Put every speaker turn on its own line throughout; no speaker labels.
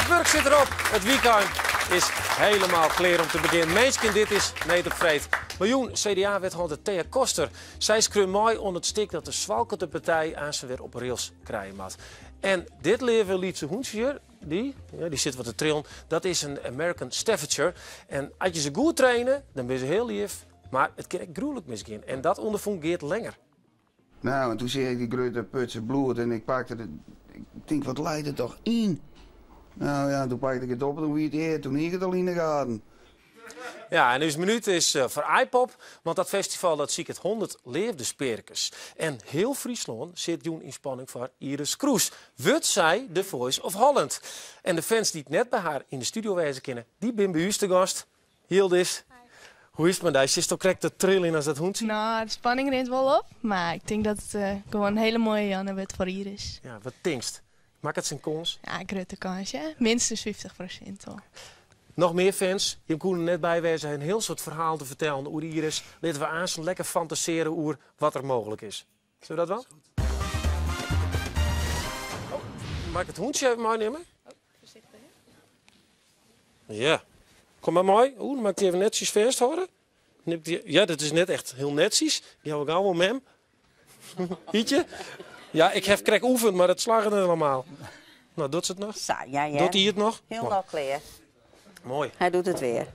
It wurk sit derop. It wykein is helemaal klear om te begjinnen. Minsken, dit is Need op Freed. Mar jûn CDA-wethâlder Thea Koster. Sy skreau mei oan it stik dat de swalkende partij aansen wer op rails krije moat. En dit leave lytse hûntsje hjir, dy, ja, dy sit wat te trillen, dat is in American Staffordshire. En as je se goed traine, dan binne se hiel leaf, mar it kin ek gruwlik misgean. En dat ûnderfûn Geert Lenger.
Nou, en toen seach ik dy grutte putse bloed en ik pakte it, ik tink wat leit der toch yn? Nou ja, toen pakte ik it op en toen wie it ear, toen hie ik it al yn de gaten.
Ja, en ús minút is foar Aaipop, want dat festival dat siket 100 leafdespearkes. En hiel Fryslân sit jûn yn spanning foar Iris Kroes. Wurdt sy de Voice of Holland? En de fans dy't net by har yn de studio wêze kinne, dy binne by ús te gast. Hildis, hoe is it mei dy? Sitsto krekt te triljen as dat hûntsje?
No, de spanning rint wol op, mar ik tink dat it gewoan in hiele moaie jûn wurdt foar Iris.
Ja, wat tinkst? Makket se in kâns?
Ja, grutte kâns, ja. Minstens 50% al.
Noch mear fans, jim koene net by wêze, in hiel soad ferhalen te fertellen oer Iris. Litte we aansen lekker fantasearje oer wat der mooglik is. Sille we dat dwaan? Oh, mei ik it hûntsje even meinimme?
Oh, foarsichtich.
Ja. Kom mar mei. Oeh, dan moat ik dy even netsjes fêsthâlde. Ja, dat is net echt hiel netsjes. Dy hou ik gau wol mem. Hietje? Ja, ik haw krekt oefend, mar it slagget net helemaal. No, docht se it noch?
Sa, ja, ja.
Docht hy it noch?
Hielendal klear.
Moai.
Hy docht it wer.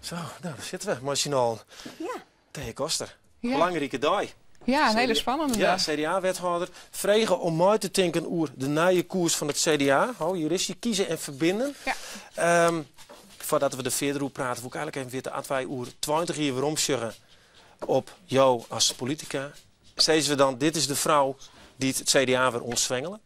Zo, no, dêr sitte we mei syn allen.
Ja.
Thea Koster,
Ja.
belangrike dei.
Ja, in hiele spannende
Ja,
dei.
CDA-wethâlder. Frege om mei te tinken oer de nije koers fan it CDA. Oh, hjir is hy, kieze en verbinden.
Ja.
Foardat we der fierder oer prate, woe ik eigenlik even witte, as wy oer 20 jier weromsjogge op jo as politika, sizze we dan, dit is de frou dy't it CDA wer oanswengele?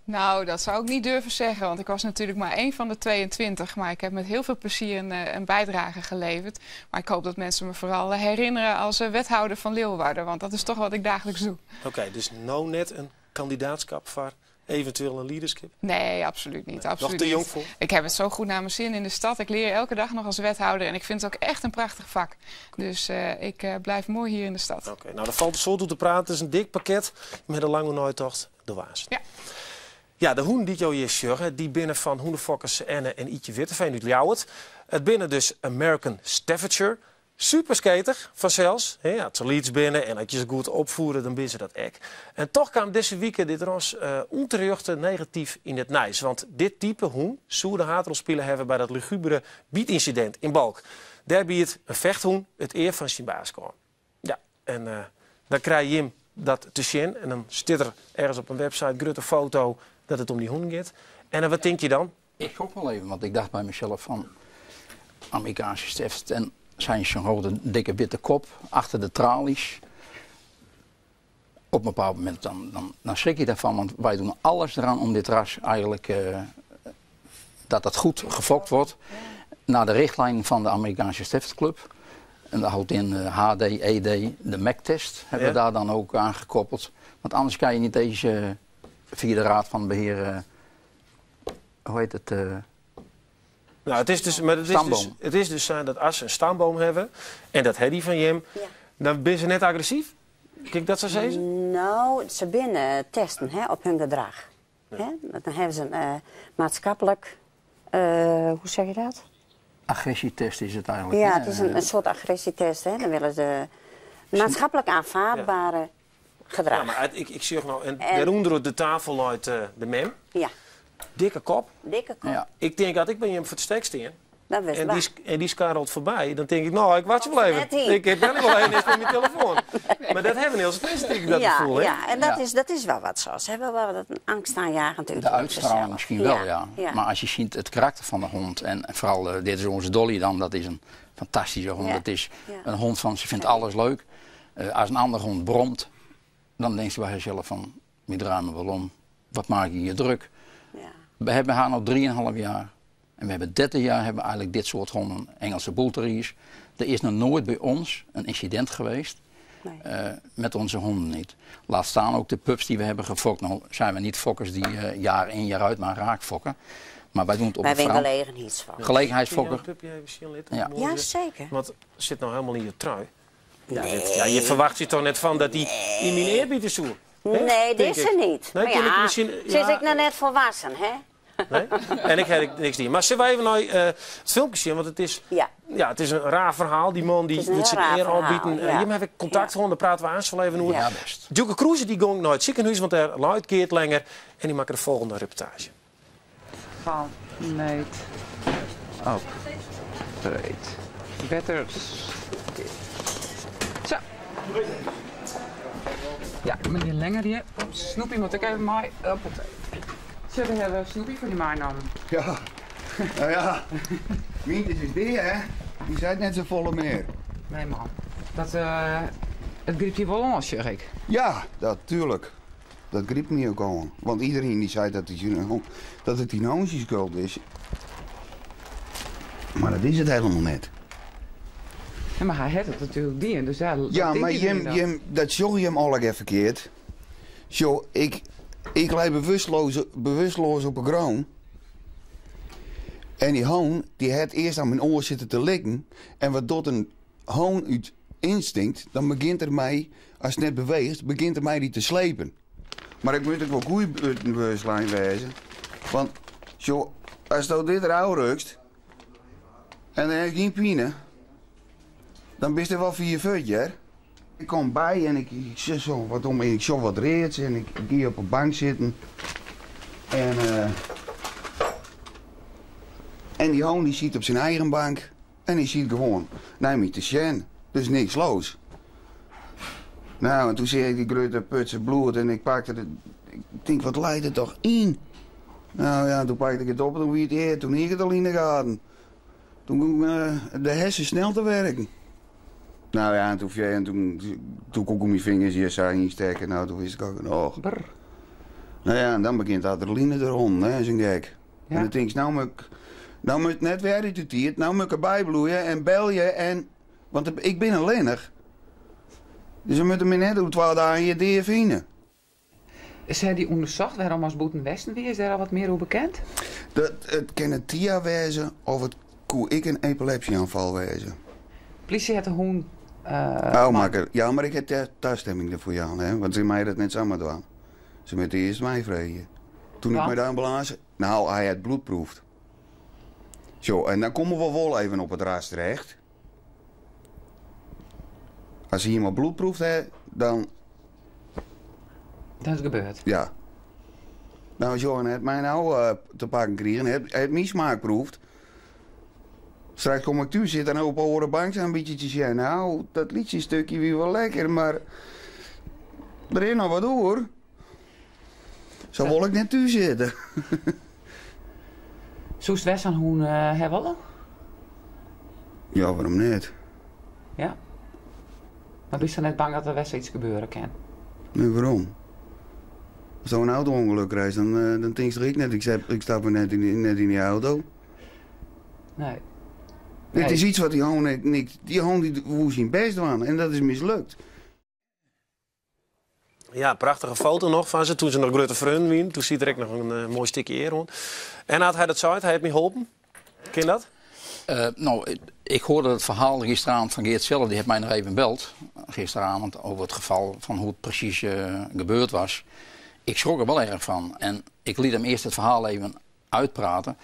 Nou, dat zou ik niet durven zeggen, want ik was natuurlijk maar één van de 22. Maar ik heb met heel veel plezier een bijdrage geleverd. Maar ik hoop dat mensen me vooral herinneren als wethouder van Leeuwarden, want dat is toch wat ik dagelijks doe.
Oké, dus no net in kandidaatskap foar eventueel in liederskip?
Nee, absoluut niet.
Nee,
Absoluut
noch te
niet.
jong foar?
Ik heb het zo goed naar mijn zin in de stad. Ik leer elke dag nog als wethouder en ik vind het ook echt een prachtig vak. Dus ik blijf mooi hier in de stad.
Oké, nou, der falt in soad oer te praten. It is in dik pakket mei de lange neitocht de waas.
Ja.
Ja, de hûnen dy't jo hjir sjogge, dy binne fan hûnefokkers Enne en Ietje Witteveen út Ljouwert. It binne dus American Staffordshire. Supersketich, fansels. Hè, as se lyts binne en as je se goed opfiede, dan binne se dat ek. En toch kaam dizze wike dit ras ûnterjochte negatyf yn it nijs. Want dit type hûn soe de haadrol spile hawwe by dat lugubere bytynsidint yn Balk. Dêr biet in fechthûn it ear fan syn baas ôf. Ja, en dan krije jim dat te sjen en dan stiet der ergens op in website grutte foto dat it om dy hûnen giet. En dan wat tink je dan?
Ik schrok wel even, want ik dacht bij mezelf van Amerikaanse Stafford en zijn zo'n grote dikke witte kop achter de tralies. Op een bepaald moment dan schrik je daarvan, want wij doen alles eraan om dit ras eigenlijk, dat dat goed gefokt wordt. Naar de richtlijn van de Amerikaanse Stafford Club. En dat houdt in HD, ED, de MEC-test hebben we daar dan ook aan gekoppeld. Want anders kan je niet deze via de Raad van Beheer, hoe heet het?
Nou, het is dus, maar het is dus,
Stamboom.
het is dus zo dat als ze een stamboom hebben, en dat hè die fan jim, dan binne se net agressyf? Kin ik dat sa sizze?
Nou, se binne testen, hè, op hun gedrach. Hè? Want dan hawwe se in maatskiplik, hoe zeg je dat?
Agressietest is het eigenlijk,
Ja,
hè?
het is een soort agressietest. Hè? Dan willen ze maatschappelijk aanvaardbare gedrach.
Ja, maar ik zie nou, en
En
daaronder op de tafel leit de mem.
Ja.
Dikke kop.
Dikke kop.
Ik tink dat ik by jim foar it stek stean.
Dat wist
En
waar.
die skarrelt foarby. Dan tink ik, nou, ik wacht wel
Komt
even.
net in.
Ik ben wel even met mijn telefoon. Maar dat hebben heel veel mensen, denk ik, dat gevoel, hè?
Ja, en dat is wel wat zo. Ze hebben wel wat een angstaanjagend
De
uiterlijk
uitstraling
zichzelf.
misschien wel, ja. Maar als je ziet het karakter van de hond, en vooral, dit is onze Dolly dan, dat is een fantastische hond. Het is een hond van, ze vindt alles leuk. Als een andere hond bromt, dan denkt ze bij haarzelf van, ik draai me wel om. Wat maak je je druk? We hebben haar nog 3,5 jaar. En we hebben 30 jaar hebben we eigenlijk dit soort honden, Engelse bullterriers. Er is nog nooit bij ons een incident geweest met onze honden niet. Laat staan ook de pups die we hebben gefokt. Nou zijn we niet fokkers die jaar in jaar uit maar raak fokken. Maar wij doen het op
Wij
een
zijn
verant-
gelegenheidsfokkers.
Gelegenheidsfokker.
Kun je een pupje even zien, Lid?
Ja.
Mooi,
Ja,
hè?
zeker.
Want het zit nou helemaal in je trui. Ja,
Nee.
dit, ja, je verwacht je toch net van dat die in mijn eerbied is zo. Hè?
Nee,
Denk
dit is ze
ik.
niet.
Nee,
Maar
ken ik
ja,
misschien,
ze is
ja.
ik nou net volwassen, hè?
Nee? En ik ha ek niks dien. Mar sille wy even nei it filmke sjen, want it is,
Ja.
ja, it is in raar ferhaal. Dy man dy
It is in
wurdt
hiel
syn
raar
ear
ferhaal,
ôfbiten.
ja.
Jim hawwe ek kontakt hân, dêr prate we aanst wol even oer.
Ja, bêst.
Djoke Kroeze dy gong nei it sikehûs, want dêr leit Geert Langer en dy makke de folgjende reportaazje.
Fan need op breed. Better. Zo. Ja, menear Langer hjir. Snoepy moat ek even mei. Hoppatee. Zo, we hawwe Snoepy foar dy meinommen.
Ja, nou ja. Mientjes is dea, hè? Dy seit net safolle mear.
Nee man, dat, it grypt dy wol oan, sjoch ik.
Ja, dat tuerlik. Dat grypt my ek oan. Want iderien dy seit dat, dat it dyn hûn syn skuld is. Mar dat is it helemaal net.
Ja, mar hy hat it natuerlik dien, dus ja, dat
Ja,
tinkt
mar
iderien
jim,
dan.
jim, dat sjogge jim allegear ferkeard. Sjoch, ik, ik lei bewusteloas, bewusteloas op 'e grûn. En dy hûn, dy hat earst oan myn oar sitten te likken. En wat docht in hûn út ynstinkt? Dan begjint er my, ast net beweechst, begjint er my dy te slepen. Mar ik moat ek wol goed út myn bewustlijn wêze. Want, sjoch, asto dit derôf rukst en der is gjin pine, dan bist der wol fier fuort, hear. Ik kom by en ik, ik sjoch zo wat om en ik sjoch wat reads en ik gie op 'e bank sitten. En, en dy hûn dy siet op syn eigen bank en dy siet gewoan nei my te sjen. Dus niks los. Nou, en toen seach ik dy grutte putse bloed en ik pakte de, ik tink, wat leit der toch yn? Nou ja, toen pakte ik it op en toen wie it ear, toen hie ik it al yn de gaten. Toen gong de hersens snel te werken. Nou ja, en toen, en toen, toen kon ik myn fingers hjir sa ynstekke. Nou, toen wist ik al genôch.
Brr.
Nou ja, en dan begjint de adrenaline derom, hè, as in gek.
Ja.
En dan tinkst, nou moet ik, nou moet ik net wer út de tiid, nou moet ik derby bliuwe en belje en... Want ik bin allinnich. Dus se moatte my net oer 2 dagen hjir dea fine.
Is hy dy ûndersocht wêrom ast bûten westen wie? Is dêr al wat mear oer bekend?
Dat, it kin in TIA wêze of it koe ek in epilepsy-oanfal wêze.
Plysje hat de hûn,
Oh, makke. Ja, mar ik ha tastimming derfoar jaan, hè, want se meie dat net samar dwaan. Se moatte earst my freegje. Toen ik
Want?
mei de ambulânse... Nou, hy hat bloed proefd. Zo, en dan komme we wol even op it ras terecht. As hy iemand bloed proefd hat, dan...
Dat is gebeurd.
Ja. Nou, Johan hat my nou te pakken krigen, hat myn smaak proefd. Straks kom ik thús sitten en op 'e oare bank sa'n bytsje te sjen. Nou, dat lytsje stukje wie wol lekker, mar der is noch wat oer. Sa wol ik net thús sitte.
Soest wer sa'n hûn ha wolle?
Ja, wêrom net?
Ja. Mar bist dan net bang dat der wer sayts gebeure kin?
Nee, wêrom? Ast in auto-ûngelok krijst, dan tinkst ek net, ik stap net yn dy auto.
Nee.
Dit
Nee.
is iets wat dy hûn net, niks, dy hûn dy woe syn bêst dwaan en dat is mislukt.
Ja, prachtige foto noch fan se toen se noch grutte freonen wienen. Toen siet der ek noch in moai stikje ear oan. En hat hy dat sein, hy hat my holpen. Kin dat?
Nou, ik hoorde het verhaal gisteravond van Geert zelf. Die heeft mij nog even gebeld, gisteravond, over het geval van hoe het precies gebeurd was. Ik schrok er wel erg van. En ik liet hem eerst het verhaal even uitpraten.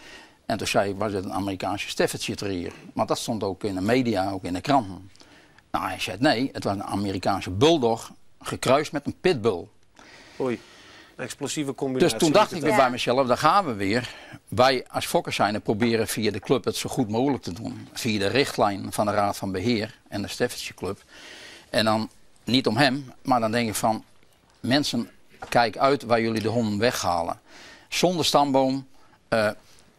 En toen zei ik, was het een Amerikaanse Staffordshire Terrier? Want dat stond ook in de media, ook in de kranten. Nou, hij zei nee, het was een Amerikaanse bulldog gekruist met een pitbull.
Oei, een explosieve combinatie.
Dus toen dacht ik weer
Ja.
bij mezelf, daar gaan we weer. Wij als fokkers zijn en proberen via de club het zo goed mogelijk te doen. Via de richtlijn van de Raad van Beheer en de Staffordshire Club. En dan niet om hem, maar dan denk ik van... Mensen, kijk uit waar jullie de honden weghalen. Zonder stamboom.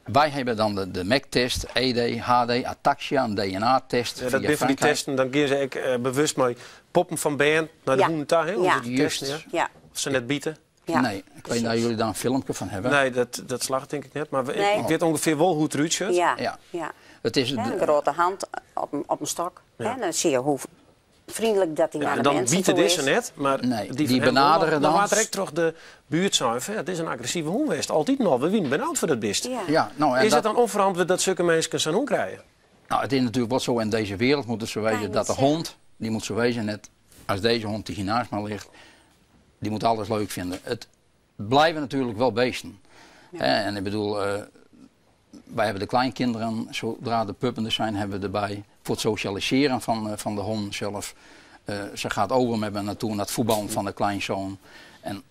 Wij hebben dan de MEC-test, ED, HD, Ataxia, een D N A-test.
Ja, dat
via
ben van die
Frankrijk.
testen, dan gaan ze ook bewust met poppen van band naar de
Ja.
honden daar, hè, om
Ja.
ze te testen, ja.
Ja.
Of ze net bieten.
Ja.
Nee, ik weet niet of jullie daar een filmpje van hebben.
Nee, dat slaagt denk ik net. Maar
Nee.
ik weet ongeveer wel hoe het eruit ziet.
Ja.
Ja.
Ja.
Het is
Hè,
de
een grote hand op een stok.
Ja.
Hè, dan zie je hoe vriendelijk dat hij
Ja,
naar
en
de
dan
mensen
bieten
toe
deze
is.
net, maar
Nee,
die
die
van hem
benaderen
wel.
dan.
Dan waard direct terug de buurt zijn. Hè, het is een agressieve hond geweest. Altijd nog. We winnen benauwd voor dat beest.
Ja.
Ja, nou, en
Is
dat
het dan onverantwoord dat zulke mensen zo'n hond krijgen?
Nou, het is natuurlijk wat zo in deze wereld moet het zo
Kan je
wezen
niet
dat de
zeggen.
hond, die moet zo wezen, net als deze hond die hier naast me ligt, die moet alles leuk vinden. Het blijven natuurlijk wel beesten. En ik bedoel, wij hebben de kleinkinderen, zodra de puppen er zijn, hebben we erbij. Voor het socialiseren van de hond zelf. Ze gaat over met me naartoe naar het voetballen van de kleinzoon. En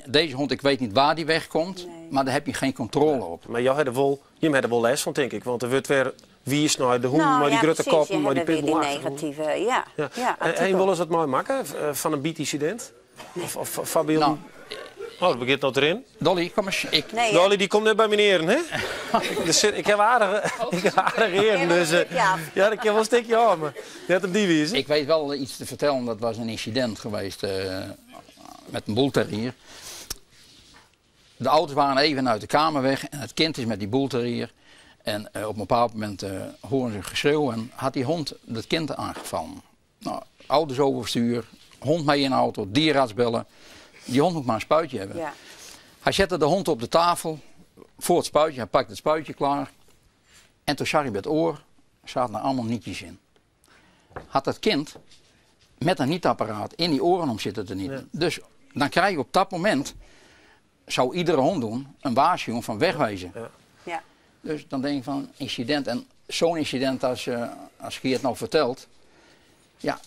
deze hond, ik weet niet waar die wegkomt, maar daar heb je geen controle op.
Maar jou had er wel, je hebt er wel les van, denk ik. Want er wordt weer wie is nou de hoen,
Nou,
maar die
ja,
grote
precies,
koppen,
je
maar die
hebt weer die
pitbull
negatieve, ja.
Ja.
Ja,
En
artikel.
wil eens wat mooi maken van een bietincident? Of Fabian?
Nou.
Oh, dat begint nog erin.
Dolly, kom eens. Ik...
Nee,
Dolly, die komt net bij meneer, hè? Ik heb aardige heren, dus, ja, ik heb wel een stukje aan, maar net op die wijze.
Ik weet wel iets te vertellen. Dat was een incident geweest met een boelterrier. De ouders waren even uit de kamer weg en het kind is met die boelterrier. En op een bepaald moment horen ze geschreeuw en had die hond dat kind aangevallen. Nou, ouders overstuur, hond mee in de auto, dierenarts bellen. Die hond moet maar een spuitje hebben. Hij zette de hond op de tafel voor het spuitje. Hij pakte het spuitje klaar. En toen zag hij bij het oor, zaten er allemaal nietjes in. Had dat kind met een nietapparaat in die oren om zitten te nieten. Dus dan krijg je op dat moment, zou iedere hond doen, een waarschuwing van wegwezen. Dus dan denk ik van incident. En zo'n incident als Geert nou vertelt, ja.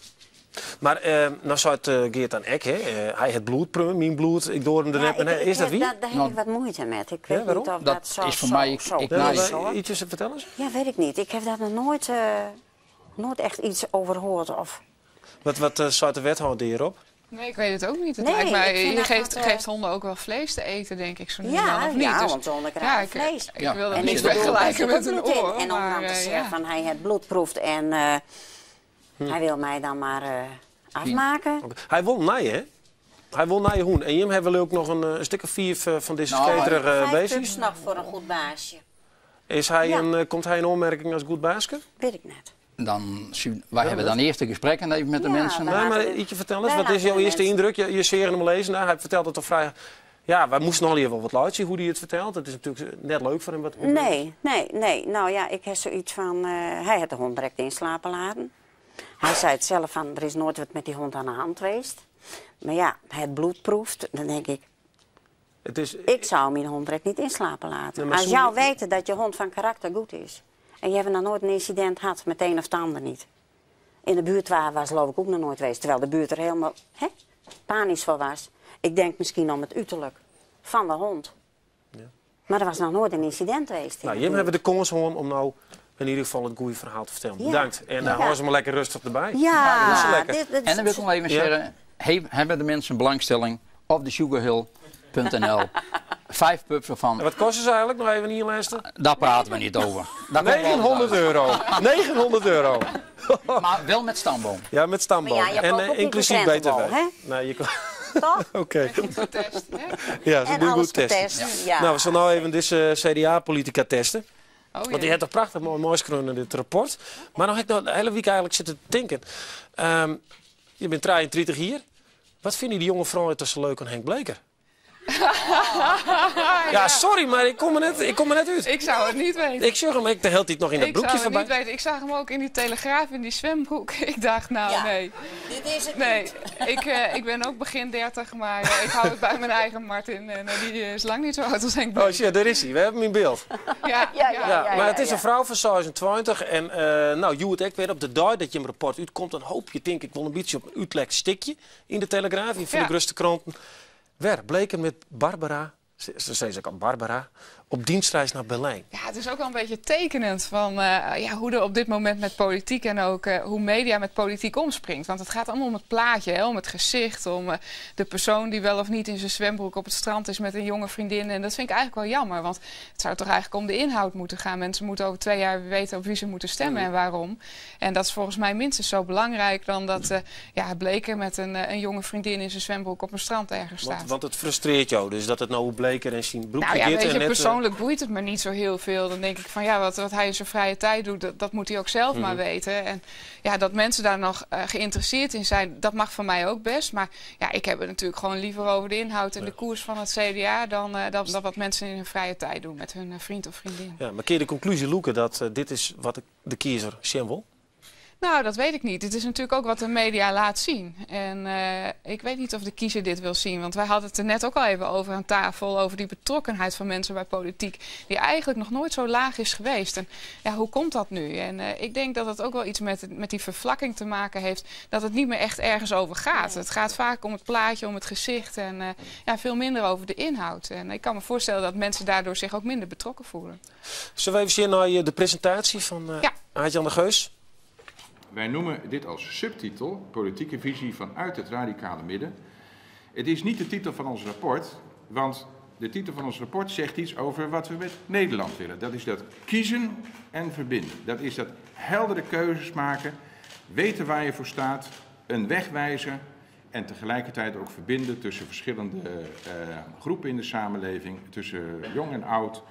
Maar nou zei het Geert aan Eck, hè? Hij het bloedprummen, mijn bloed, ik door hem er
Ja,
net. En, is dat wie?
Daar heb ik wat moeite met. Ik
Ja,
weet
waarom?
niet of
Dat
dat zo
is voor mij,
zo
ik
is,
naai-
hoor.
Ietsjes te vertellen eens?
Ja, weet ik niet. Ik heb daar nog nooit echt iets over gehoord. Of...
Wat zei de wethouder hierop?
Nee, ik weet het ook niet. Het
Nee,
lijkt mij,
ik vind
je
dat dat
geeft honden ook wel vlees te eten, denk ik, zo nu en
Ja,
dan, of niet?
ja,
Dus
want honden krijgen
ja,
vlees.
Ik
Ja.
wil dat
En
niet
ik bedoel, daar
vergelijken
zit
met
ook
een
bloed in.
oor.
En om
maar,
dan te zeggen
ja.
van hij het bloed proeft en hij wil mij dan maar afmaken.
Oké. Hij won naaien, hè? Hij won naaien hoen. En Jim hebben we ook nog een stuk of 4 van deze skater,
5
beestjes.
pups nog voor een goed baasje.
Komt hij in aanmerking als goed baasje?
Weet ik net.
Wij hebben dan eerst de gesprekken even met de
Ja,
mensen.
wij
Nee, maar
laten de
ietsje vertel eens,
wij
wat is
laten
jouw
de
eerste
mensen
indruk? Je zeer hem lezen. Nou, hij vertelt het toch vrij... Ja, wij moesten al hier wel wat luid zien hoe hij het vertelt. Het is natuurlijk net leuk voor hem. Wat
Nee, nee, nee. Nou ja, ik heb zoiets van... hij had de hond direct inslapen laten. Hij zei het zelf van, er is nooit wat met die hond aan de hand geweest. Maar ja, hij het bloed proeft, dan denk ik...
Het is...
Ik zou mijn hond direct niet inslapen laten.
Nee, maar
Als
zo-
jou weet dat je hond van karakter goed is... en je hebt nog nooit een incident gehad met een of het ander niet. In de buurt waar was geloof ik ook nog nooit geweest. Terwijl de buurt er helemaal panisch voor was. Ik denk misschien om het uiterlijk van de hond.
Ja.
Maar er was nog nooit een incident geweest in
Nou,
de
Jim
buurt.
hebben de kans gewoon om nou in ieder geval het goede verhaal te vertellen.
Ja.
Bedankt. En dan houden ze maar lekker rustig erbij.
Ja,
Dat is lekker.
dit
En dan wil ik nog even zeggen, hebben de mensen belangstelling op de sugarhill punt N L. 5 pups ervan.
En wat kosten ze eigenlijk nog even hier, Lester?
Daar praten we niet over. Daar komen we
900
altijd uit.
euro. 900 euro.
Maar wel met stamboom.
Ja, met stamboom.
Maar ja, je
En,
koopt ook niet de
inclusief
krentenbol,
BTW.
hè?
Nee, je
Toch?
Oké.
Goed getest, hè?
Ja, ze
En
doen
alles
goed testen.
getest, ja.
Nou, we zullen nou even deze C D A-politica testen.
Oh,
Want die
jee.
heeft toch prachtig mooi geschreven in dit rapport. Maar nog heb ik nou de hele week eigenlijk zitten te denken. Je bent 33 hier. Wat vinden die jonge vrouwen toch zo leuk aan Henk Bleker? Ja, sorry, maar ik kom er net uit.
Ik zou het niet weten.
Ik zeg hem, ik de hele tijd nog in dat
Ik
broekje
zou het
voorbij.
niet weten. Ik zag hem ook in die Telegraaf, in die zwembroek. Ik dacht, nou,
Ja.
nee.
Dit is het
Nee,
niet.
ik ben ook begin 30, maar ik hou het bij mijn eigen Martin. En die is lang niet zo oud als Henk
Oh
Bleker.
shit, daar is hij. We hebben hem in beeld.
Ja,
Ja,
ja.
ja.
Ja, maar het is
ja.
een vrouw van 26 en nou, Joet ook weer op de dag dat je een rapport uitkomt, dan hoop je, denk ik, wel een beetje op een uitlekt stikje in de Telegraaf, in van de grootste kranten. Waar Bleker met Barbara, ze zei ze ook al Barbara, op dienstreis naar Berlijn.
Ja, het is ook wel een beetje tekenend van hoe er op dit moment met politiek en ook hoe media met politiek omspringt. Want het gaat allemaal om het plaatje, hè, om het gezicht, om de persoon die wel of niet in zijn zwembroek op het strand is met een jonge vriendin. En dat vind ik eigenlijk wel jammer, want het zou toch eigenlijk om de inhoud moeten gaan. Mensen moeten over 2 jaar weten op wie ze moeten stemmen en waarom. En dat is volgens mij minstens zo belangrijk dan dat Bleker met een jonge vriendin in zijn zwembroek op een strand ergens staat.
Want het frustreert jou dus dat het nou Bleker en zijn broekje
Nou ja,
dit
weet
en
je,
net
persoonlijk boeit het me niet zo heel veel. Dan denk ik van ja, wat hij in zijn vrije tijd doet, dat moet hij ook zelf maar weten. En ja, dat mensen daar nog geïnteresseerd in zijn, dat mag van mij ook best. Maar ja, ik heb het natuurlijk gewoon liever over de inhoud en de koers van het CDA dan wat mensen in hun vrije tijd doen met hun vriend of vriendin.
Ja, maar kun je de conclusie loeken dat dit is wat de kiezer zien wil?
Nou, dat weet ik niet. Het is natuurlijk ook wat de media laat zien. En ik weet niet of de kiezer dit wil zien. Want wij hadden het er net ook al even over aan tafel. Over die betrokkenheid van mensen bij politiek. Die eigenlijk nog nooit zo laag is geweest. En ja, hoe komt dat nu? En ik denk dat het ook wel iets met die vervlakking te maken heeft. Dat het niet meer echt ergens over gaat. Het gaat vaak om het plaatje, om het gezicht. En ja, veel minder over de inhoud. En ik kan me voorstellen dat mensen daardoor zich ook minder betrokken voelen.
Zullen we even zien naar de presentatie van
Ja.
Aart-Jan de Geus?
Wij noemen dit als subtitel Politieke visie vanuit het radicale midden. Het is niet de titel van ons rapport, want de titel van ons rapport zegt iets over wat we met Nederland willen. Dat is dat kiezen en verbinden. Dat is dat heldere keuzes maken, weten waar je voor staat, een weg wijzen en tegelijkertijd ook verbinden tussen verschillende groepen in de samenleving, tussen jong en oud,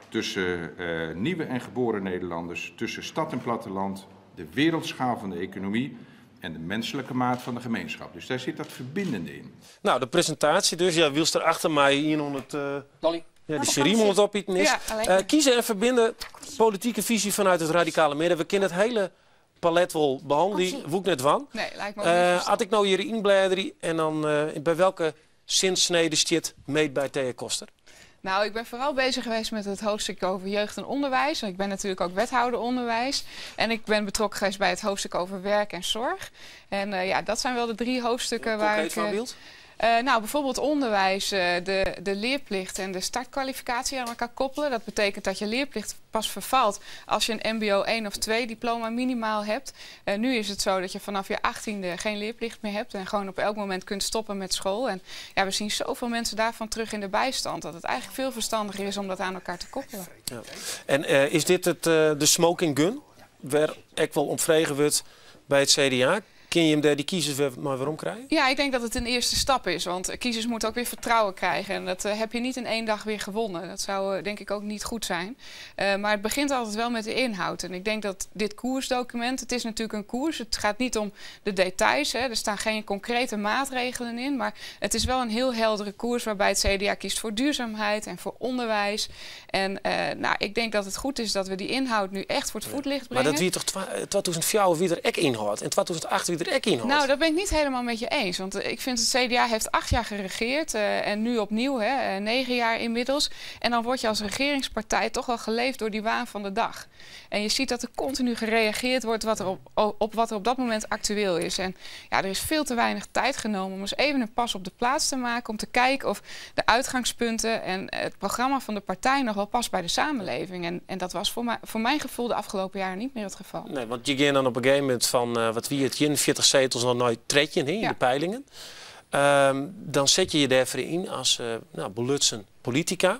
tussen nieuwe en geboren Nederlanders, tussen stad en platteland, de wereldschaal van de economie en de menselijke maat van de gemeenschap. Dus daar zit dat verbindende in.
Nou, de presentatie dus. Ja, Wiels er achter mij hier onder het
Dolly.
Ja, die serie moet opeten is.
Ja, alleen.
Kiezen en verbinden, politieke visie vanuit het radicale midden. We kennen het hele palet wel behandelen.
Precies.
Woek net van.
Nee, lijkt me ook niet verstandig.
Had ik nou hier inbladeren en dan bij welke zinsnede zit meet bij Thea Koster?
Nou, ik ben vooral bezig geweest met het hoofdstuk over jeugd en onderwijs. Want ik ben natuurlijk ook wethouder onderwijs. En ik ben betrokken geweest bij het hoofdstuk over werk en zorg. En dat zijn wel de 3 hoofdstukken
Een
waar
concreet
ik
voorbeeld?
bijvoorbeeld onderwijs, de leerplicht en de startkwalificatie aan elkaar koppelen. Dat betekent dat je leerplicht pas vervalt als je een MBO 1 of 2 diploma minimaal hebt. Nu is het zo dat je vanaf je 18e geen leerplicht meer hebt en gewoon op elk moment kunt stoppen met school. En we zien zoveel mensen daarvan terug in de bijstand dat het eigenlijk veel verstandiger is om dat aan elkaar te koppelen.
Ja. En is dit de smoking gun, waar ik wel omvregen wordt bij het CDA? Kun je hem daar die kiezers weer maar weer omkrijgen?
Ja, ik denk dat het een eerste stap is. Want kiezers moeten ook weer vertrouwen krijgen. En dat heb je niet in 1 dag weer gewonnen. Dat zou denk ik ook niet goed zijn. Maar het begint altijd wel met de inhoud. En ik denk dat dit koersdocument, het is natuurlijk een koers. Het gaat niet om de details. Hè. Er staan geen concrete maatregelen in. Maar het is wel een heel heldere koers waarbij het CDA kiest voor duurzaamheid en voor onderwijs. En ik denk dat het goed is dat we die inhoud nu echt voor het voetlicht
Maar dat
brengen.
wie toch 2004 wie er ek inhoudt en 2008 wie er ek inhoudt.
Nou, dat ben ik niet helemaal met je eens. Want ik vind het CDA heeft 8 jaar geregeerd en nu opnieuw, hè, 9 jaar inmiddels. En dan word je als regeringspartij toch wel geleefd door die waan van de dag. En je ziet dat er continu gereageerd wordt op wat er op dat moment actueel is. En er is veel te weinig tijd genomen om eens even een pas op de plaats te maken. Om te kijken of de uitgangspunten en het programma van de partij nog wel past bij de samenleving. En dat was voor mijn gevoel de afgelopen jaren niet meer het geval.
Nee, want je ging dan op een gegeven moment van wat wie het, 40 zetels nog nooit tretje in, hè, in de peilingen. Dan zet je je daarvoor in als belutsen politica.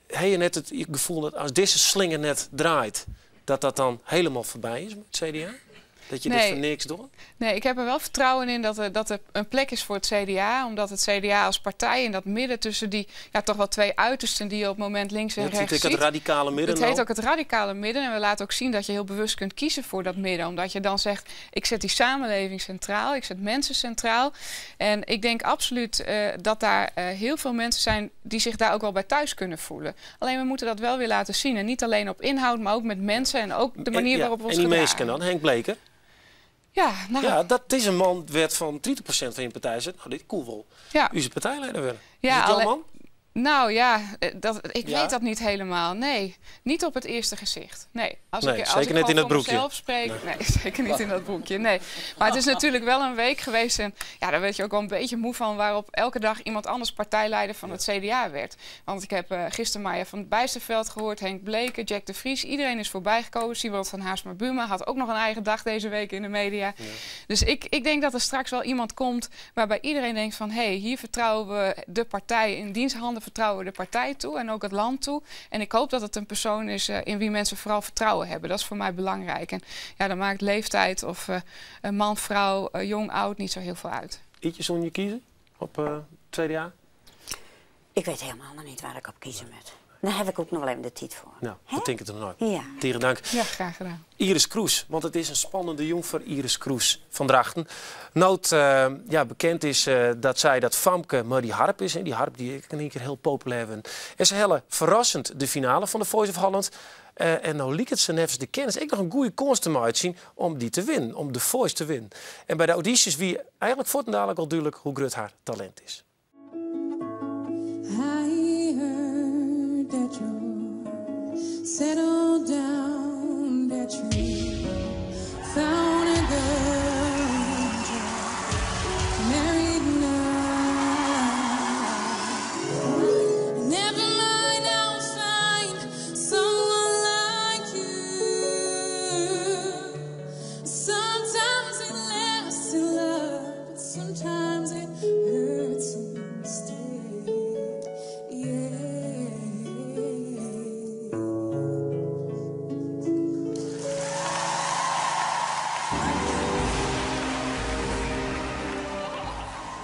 Heb je net het gevoel dat als deze slinger net draait, dat dat dan helemaal voorbij is met het CDA? Dat je dit
Nee.
voor niks doet?
Nee, ik heb er wel vertrouwen in dat er een plek is voor het CDA. Omdat het CDA als partij in dat midden tussen die, toch wel 2 uitersten die je op het moment links en
Dat
rechts
heet ook het
ziet.
radicale midden
Het heet
nou.
ook het radicale midden. En we laten ook zien dat je heel bewust kunt kiezen voor dat midden. Omdat je dan zegt, ik zet die samenleving centraal. Ik zet mensen centraal. En ik denk absoluut dat daar heel veel mensen zijn die zich daar ook wel bij thuis kunnen voelen. Alleen we moeten dat wel weer laten zien. En niet alleen op inhoud, maar ook met mensen en ook de manier waarop we ons
En die
gedragen.
mensen dan, Henk Bleker?
Ja, nou.
Ja, dat is een man werd van 30% van je partij zegt, nou, dit koel wel. U is partijleider werden. Is het jouw man?
Nou ja, ik
Ja?
weet dat niet helemaal. Nee, niet op het eerste gezicht. Nee,
Nee,
als
zeker
ik
niet in
gewoon
dat
voor
broekje.
mezelf spreek,
Nee.
nee, zeker niet in dat broekje. Nee. Maar het is natuurlijk wel een week geweest en daar werd je ook wel een beetje moe van, waarop elke dag iemand anders partijleider van het CDA werd. Want ik heb gisteren Marja van Bijsterveld gehoord, Henk Bleker, Jack de Vries. Iedereen is voorbijgekomen. Sybrand van Haersma Buma had ook nog een eigen dag deze week in de media. Dus ik denk dat er straks wel iemand komt waarbij iedereen denkt van, hé, hier vertrouwen we de partij, in diens handen vertrouwen we de partij toe en ook het land toe. En ik hoop dat het een persoon is in wie mensen vooral vertrouwen hebben. Dat is voor mij belangrijk. En dan maakt leeftijd of man, vrouw, jong, oud niet zo heel veel uit.
Ietsje zonder je kiezen op CDA?
Ik weet helemaal nog niet waar ik op kiezen moet. Daar heb ik ook nog wel even de tijd voor.
Nou, we tinke der nei.
Ja.
Tige dank.
Ja, graag gedaan.
Iris Kroes, want it is in spannende jûn foar Iris Kroes fan Drachten. No't ja, bekend is dat sy dat famke mei dy harp is, dy harp dy't ek in ien kear hiel populêr wurden. En se helle ferrassend de finale fan de Voice of Holland. En no liket se neffens de kenners ek noch in goede kâns te meitsjen om dy te winnen, om de Voice te winnen. En by de audysjes wie eigenlik fuortendalik al dúdlik hoe grut har talint is.
I heard that you settled down, that you found a girl and you're married now. Never mind, I'll find someone like you. Sometimes it lasts in love, but sometimes it hurts instead. Yeah.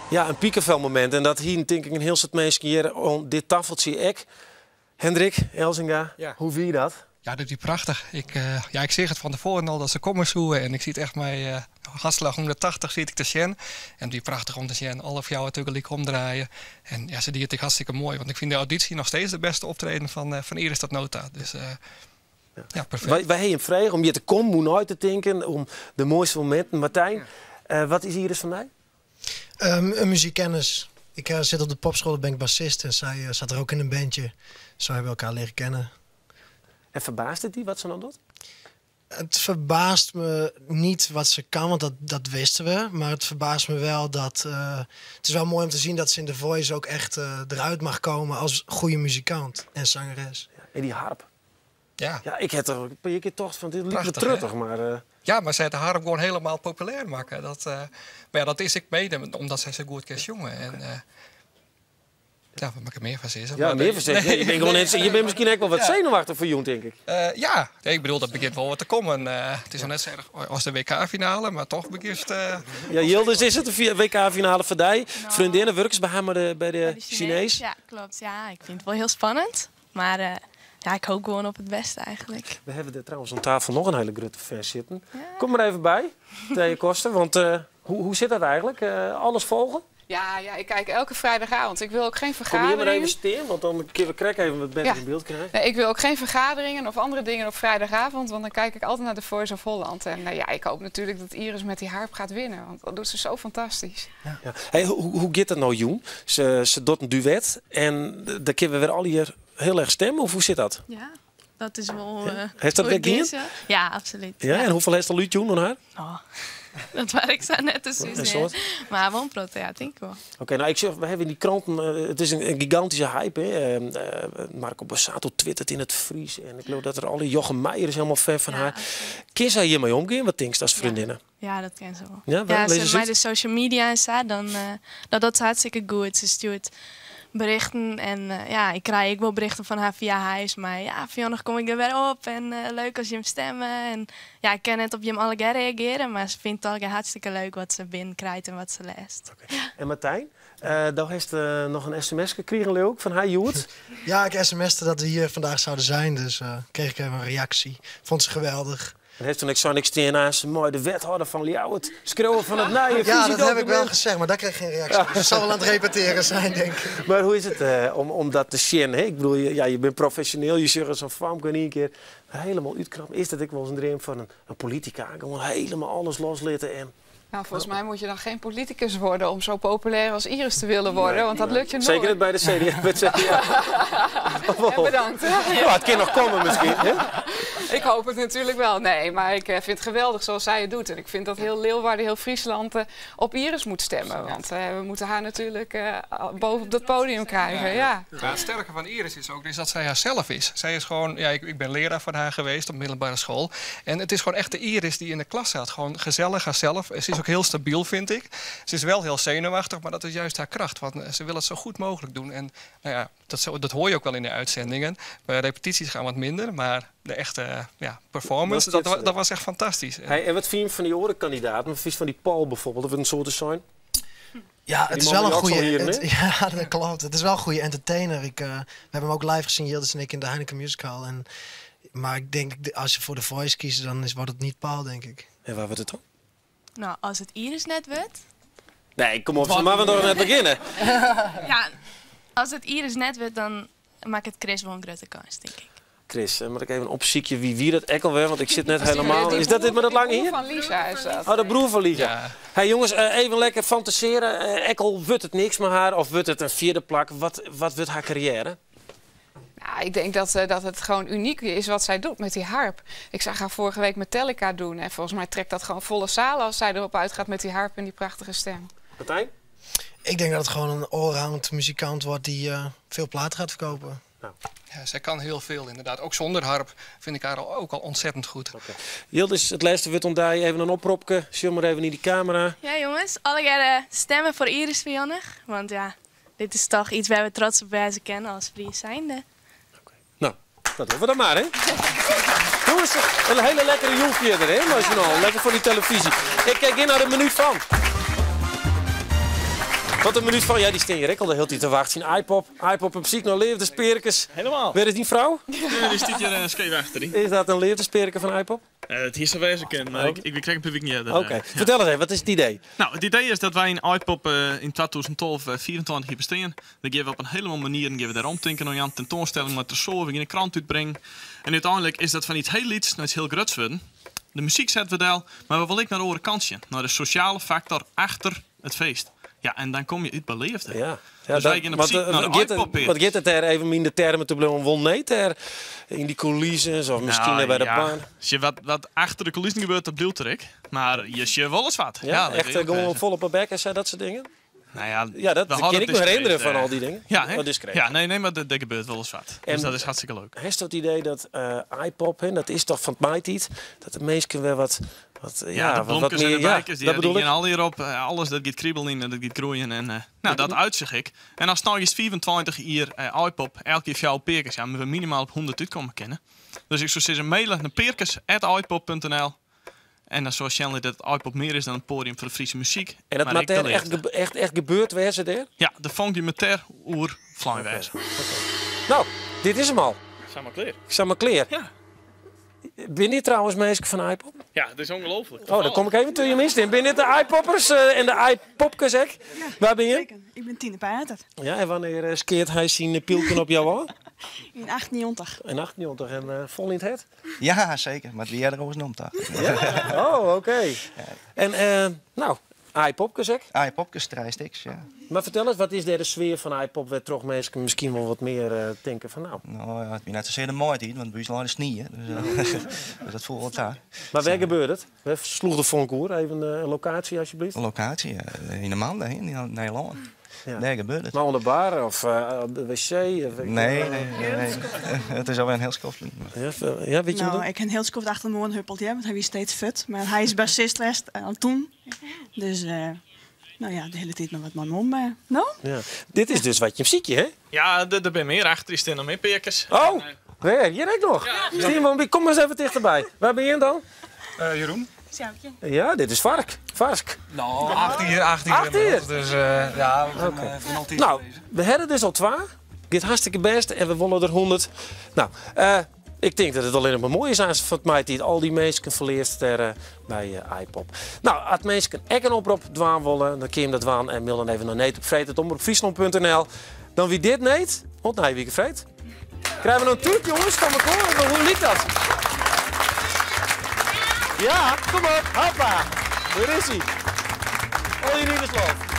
Ja, in pikefelmomint. En dat hiene tink ik in hiel soad minsken hjir oan dit taffeltsje ek. Hendrik Elzinga,
Ja.
hoe wie dat?
Ja, dat wie prachtich. Ik, ja, ik seach it fan tefoaren al dat se komme soe en ik siet echt mei uh, hertslach 180 siet ik te sjen. En it wie prachtich om te sjen, alle fjouwer tagelyk omdraaie. En ja, se die it ek hartstikke moai, want ik fyn de audysje noch steeds de bêste optreden fan Iris tot no ta. Dus ja, perfekt.
Wy hawwe jim frege om hjir te kommen, oer nei te tinken, om de moaiste mominten. Martijn, wat is Iris fan dy?
Een muziekkennis. Ik zit op de popschool, daar ben ik bassist en zij zat er ook in een bandje. Zo hebben we elkaar leren kennen.
En ferbaast it dy wat se dan docht?
Het verbaast me niet wat ze kan, want dat wisten we. Maar het verbaast me wel dat... het is wel mooi om te zien dat ze in The Voice ook echt eruit mag komen als goede muzikant en zangeres.
Ja, en die harp.
Ja.
Ja, ik heb er een paar keer tocht van, dit liep me
Prachtich, hè?
truttig, maar
Ja, mar sy hat de harp gewoan hielendal populêr makke. Dat, mar ja, dat is ek mede omdat sy sa goed kin sjonge. En, ja, wat moat ik der mear fan sizze?
Ja,
Maar
mear fan sizze. Je bent gewoan net, je bent miskien ek wol wat senuwachtich foar jûn, tink ik.
Ja, nee, ik bedoel, dat begjint wol wat te kommen. It is noch net sa erch as de WK-finale, mar toch begjinst...
Ja, Yildiz, is it de WK-finale foar dy?
Nou.
Freondinne, wurkest by har by de
By de Chinees?
Chinees?
Ja, klopt. Ja, ik fyn it wol hiel spannend. Mar ja, ik hoopje gewoan op it bêste eigenlik.
We hawwe der trouwens oan tafel noch in hiele grutte fan sitten.
Ja.
Kom mar even by, Thea Koster, want hoe sit dat eigenlik? Alles folge?
Ja, ik kijk elke vrijdagavond. Ik wil ook geen
Kom hier maar even
vergaderingen.
staan, want dan kunnen we krek even wat beter in beeld krijgen.
Nee, ik wil ook geen vergaderingen of andere dingen op vrijdagavond, want dan kijk ik altijd naar de Voice of Holland. En ja, ik hoop natuurlijk dat Iris met die harp gaat winnen, want dat doet ze zo fantastisch.
Ja. Ja. Hey, hoe gaat dat nou, Joen? Ze doet een duet en daar kunnen we weer al hier heel erg stemmen, of hoe zit dat?
Ja, dat is wel,
Ja. Heeft dat
hoe het
weer
is, ja. Ja, absoluut.
Ja,
Ja.
en hoeveel heeft al uit, Joen, aan haar?
Oh, dat waar ik zo net te
Een
zien.
soort?
Maar wel een proto, ja, denk ik wel.
Oké, nou ik zeg, we hebben in die kranten, het is een gigantische hype. Hè. Marco Borsato twittert in het Fries. En ik geloof dat er alle Jochem Myjer is helemaal fan van
Ja,
haar.
absoluut.
Kun zij hiermee omgaan? Wat denk je als
Ja.
vriendinnen?
Ja, dat ken ze wel.
Ja, wel,
Ja,
lees
ze
eens
bij
uit.
de social media en zo, dan, dat is hartstikke goed. Ze stuurt berichten en ja, ik krijg ook wel berichten van haar via huis. Maar ja, Fiona, kom ik er weer op en leuk als je hem stemmen. En ja, ik kan net op je hem alle reageren, maar ze vindt het al hartstikke leuk wat ze binnenkrijgt en wat ze leest.
Oké. En Martijn, daar heeft nog een sms gekregen, leuk, van haar Joert.
Ja, ik sms'te dat we hier vandaag zouden zijn, dus kreeg ik even een reactie. Vond ze geweldig.
En heeft toen ik zo niks tegen naast mooi de wethouder van Ljouwert schreeuwen van het nije
Ja, dat heb ik wel
visiedocument.
gezegd, maar daar kreeg ik geen reactie. Dus ze zal wel aan het repeteren zijn, denk ik.
Maar hoe is het om dat te zien? Hè? Ik bedoel, je bent professioneel, je zegt zo'n fam kan één keer helemaal uitknappen. Is dat ik wel eens een droom van een politica? Gewoon helemaal alles loslitten en...
Nou, volgens mij moet je dan geen politicus worden om zo populair als Iris te willen worden,
Nee,
want dat
nee.
lukt je nooit.
Zeker niet bij de CDA. Bij het CDA.
En bedankt.
Ja, het kan nog komen misschien. Hè?
Ik hoop het natuurlijk wel. Nee, maar ik vind het geweldig zoals zij het doet. En ik vind dat heel Leeuwarden, heel Friesland op Iris moet stemmen. Want we moeten haar natuurlijk boven op dat podium krijgen. Ja.
Ja, het sterke van Iris is ook is dat zij haarzelf is. Zij is gewoon, ja, ik ben leraar van haar geweest op middelbare school. En het is gewoon echt de Iris die in de klas staat. Gewoon gezellig haarzelf. Ze is ook heel stabiel, vind ik. Ze is wel heel zenuwachtig, maar dat is juist haar kracht. Want ze wil het zo goed mogelijk doen. En nou ja, dat hoor je ook wel in de uitzendingen. Bij repetities gaan wat minder, maar de echte, ja, performance,
Dat is het.
dat was echt fantastisch.
Hey, en wat vind je van die andere kandidaten? Wat vind je van die Paul bijvoorbeeld, of het een soort zijn?
Ja, het is wel een goede. Ja, dat klopt. Het is wel een goede entertainer. Ik, we hebben hem ook live gezien, Yildiz en ik, in de Heineken Music Hall. En, maar ik denk, als je voor de Voice kiest, dan wordt het niet Paul, denk ik.
En waar wordt het dan?
Nou, als het Iris net wordt.
Nee, kom op, maar we nog net beginnen.
Ja, als het Iris net wordt, dan maakt het Chris wel een grote kans, denk ik.
Chris, moet ik even opziekje wie dat ekkel weer, want ik zit net helemaal. Is dat dit met dat lange hier?
De broer van Lisa is dat.
Oh, de broer van Lisa. Ja. Hey, jongens, even lekker fantaseren. Ekkel, wordt het niks met haar of wordt het een vierde plak? Wat wordt haar carrière?
Nou, ik denk dat het gewoon uniek is wat zij doet met die harp. Ik zag haar vorige week Metallica doen. En volgens mij trekt dat gewoon volle zalen als zij erop uitgaat met die harp en die prachtige stem.
Martijn?
Ik denk dat het gewoon een allround muzikant wordt die veel platen gaat verkopen.
Nou.
Ja, zij kan heel veel inderdaad. Ook zonder harp vind ik haar ook al ontzettend goed.
Okay. Yildiz, het laatste wordt om daar even een opropke. Zie maar even in die camera.
Ja jongens, alle stemmen voor Iris Viannig. Want ja, dit is toch iets waar we trots op wijzen kennen als Fries zijnde.
Okay. Nou, dat doen we dan maar hè. Jongens, een hele lekkere joefje erin, hè, Lekker voor die televisie. Ik kijk in naar de minuut van. Wat een minuut van, ja, die Steen Rekkel de hele tijd te wachten. Zien iPop, iPop en muziek, nou leefdesperkes.
Helemaal.
Waar is die vrouw?
Ja, die zit hier scheef achter.
Is dat een leefdesperke van iPop?
Het hier zou wezen kunnen, maar ik krijg een publiek niet.
Oké, okay. Vertel eens even, wat is het idee?
Nou, het idee is dat wij in iPop in 2012 24 jaar bestaan. Dan geven we op een heleboel manieren geven we daar omdenken aan Jan tentoonstelling met tresor, we gaan een krant uitbrengen. En uiteindelijk is dat van iets heel iets naar iets heel groots worden. De muziek zetten we daar, maar we willen ook naar de andere kantje, naar de sociale factor achter het feest. Ja, en dan kom je uit beleefd.
Ja. Ja,
dus wij gaan op zoek naar de iPop.
Wat gaat het er even in de termen te blijven won nee er in die coulissen of misschien nou, bij de baan?
Als je wat achter de coulissen gebeurt, dat bedoelt ik. Maar je ziet wel eens wat.
Ja, ja, echt gewoon vol op een bek en zo, dat soort dingen.
Nou ja,
ja, dat kan ik me herinneren van al die dingen.
Ja, hè? Ja, nee, maar dat gebeurt wel eens wat. En dus dat is hartstikke leuk.
Heeft het idee dat iPop, hè, dat is toch van het maaitijd, dat de meesten weer wat
ja, de bloemkes en de bijkers, die gaan al hierop. Alles dat gaat kriebelen in en dat gaat groeien. En, nou, dat uitzicht ik. En als nou eens 24 hier iPop, elke keer jouw perkers, ja, moeten we minimaal op 100 uitkomen kennen. Dus ik zou zeggen, mailen naar perkers@ipop.nl. En dan zoals Shanley dat iPop meer is dan een podium voor de Friese muziek.
En dat maar echt, echt gebeurd wezen daar?
Ja, de funk die met ter oer fly wezen.
Okay. Nou, dit is hem al.
Zijn maar klaar.
Zijn maar klaar.
Ja.
Ben je trouwens meester van iPop?
Ja, dat is ongelooflijk.
Oh, dan kom ik even toe je mist in. Ben dit de iPoppers en de iPopkes, hè?
Ja,
Waar ben je?
Zeker. Ik ben Tine Pater.
Ja, en wanneer skeert hij zijn pielken op jou aan?
In 98.
In 98 en vol in het het?
Ja, zeker. Maar wie jij er ook noemt, toch?
Ja? Oh, oké. Okay.
Ja.
En nou, iPopkes, hè?
iPopkes, drie ja.
Maar vertel eens, wat is de sfeer van iPop? Waar toch mensen misschien wel wat meer denken van nou?
Nou ja, het is net zozeer de mooie want bij ons is niet, hè. Dus, dus dat voelt wel daar.
Maar waar gebeurt het? Waar sloeg de vonkoer? Even een locatie alsjeblieft.
Een locatie, in de Manden, in Nederland. Ja. Daar gebeurt het.
Maar onder de bar of op de wc? Of,
nee. Het is alweer een heel skoft.
Ja, weet je
nou, ik heb een heel skoft achter me huppelt, ja, want hij is steeds fut. Maar hij is bassist geweest al toen. Dus nou ja, de hele tijd nog wat man om. No?
Ja. Dit is dus wat je ziet, hè?
Ja, er ben meer achter, is er nog meer perkers.
Oh, waar? Hier ook nog. Ja. Simon, kom maar eens even dichterbij. Waar ben je dan?
Jeroen.
Ja, dit is vark. Varsk.
Nou, 18 jaar. 18 jaar. Dus ja, we zijn,
okay.
altijd
Nou, we hebben dus al 2. Dit hartstikke best en we wonnen er 100. Nou, ik denk dat het alleen nog maar mooi is aan van het mij die al die mensen verleerd bij iPop. Nou, als mensen ek een oproep dwaan willen, dan kun je dat dwaan en mail dan even naar neet op vreet@omroepfriesland.nl. Dan wie dit neet, want nou, wie vreet. Krijgen we een toet, jongens? Kom maar horen. Hoe liep dat? Ja, kom op, hoppa. Daar is hij. Al je lieve.